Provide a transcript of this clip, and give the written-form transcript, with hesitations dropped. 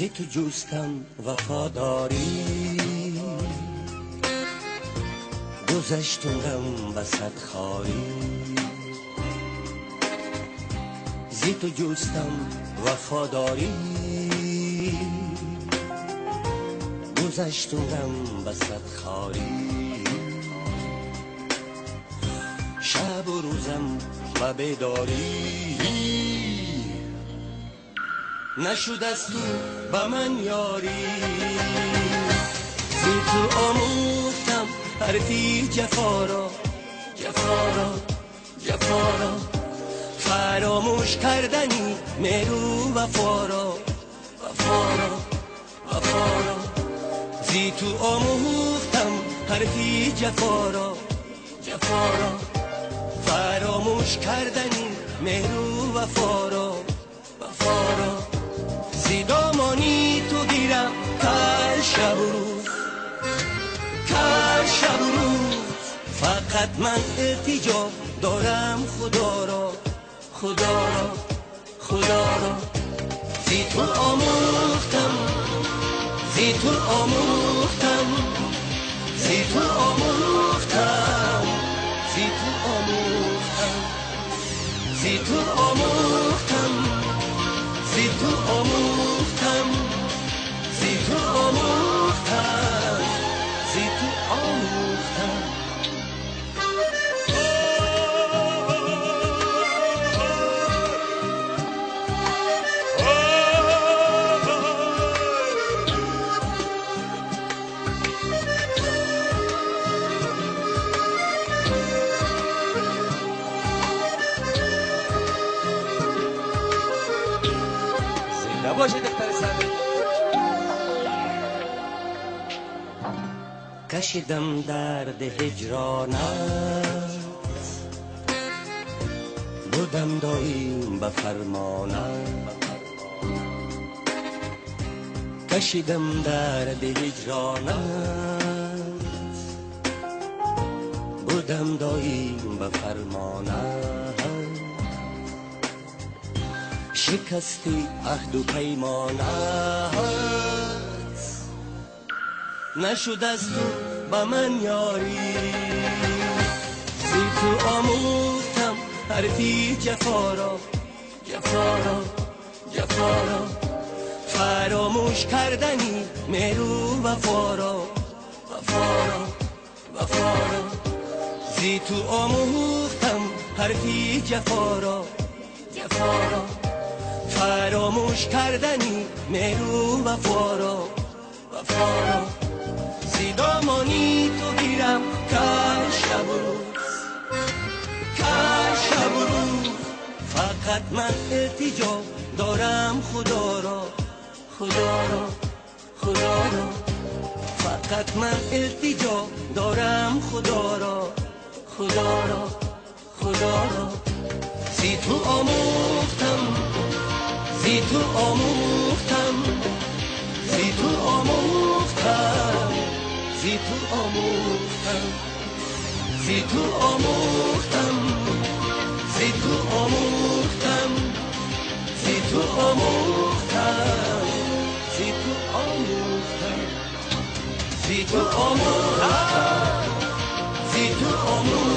зи ту ҷустам вафодорӣ, гузашт умрам ба сад хорӣ. Зи ту ҷустам вафодорӣ, гузашт умрам ба сад хорӣ. Шабу рӯзам ба бедорӣ, нашуд аз ту ба ман ёрӣ. Зи ту омӯхтам ҳарфи ҷафоро, ҷафоро, ҷафоро, фаромӯш кардани меҳру вафоро, вафоро, вафоро. Зи ту омӯхтам ҳарфи ҷафоро, ҷафоро, фаромӯш кардани меҳру вафоро, вафоро. Зи домони ту гирам кар шабу рӯз, кар шабу рӯз. Фақат ман илтиҷо дорам Худоро, Худоро, Худоро. Зи ту омӯхтам, зи ту омӯхтам, зи ту омӯхтам, зи ту омӯхтам, зи ту омӯхтам, зи ту омӯхтам, зи ту омӯхтам, зи ту омӯхтам. Бошед, духтари сабр. Кашидам дарди ҳиҷронат, будам доим ба фармонат. Кашидам дарди ҳиҷронат, будам доим ба фармонат. Шикасти аҳду паймонат, нашуд аз ту ба ман ёрӣ. Зи ту омӯхтам ҳарфи ҷафоро, ҷафоро, ҷафоро, фаромӯш кардани меҳру вафоро, вафоро, вафоро. Зи ту омӯхтам ҳарфи ҷафоро, ҷафоро, фаромӯш кардани меҳру вафоро, вафоро. Зи домони ту гирам кар шабу рӯз, кар шабу рӯз. Фақат ман илтиҷо дорам Худоро, Худоро, Худоро. Фақат ман илтиҷо дорам Худоро, Худоро, Худоро. Зи ту омӯхтам, зи ту омӯхтам, зи ту омӯхтам, зи ту омӯхтам, зи ту омӯхтам, зи ту омӯхтам, зи ту омӯхтам, зи ту омӯхтам, зи ту омӯхтам, зи ту омӯхтам.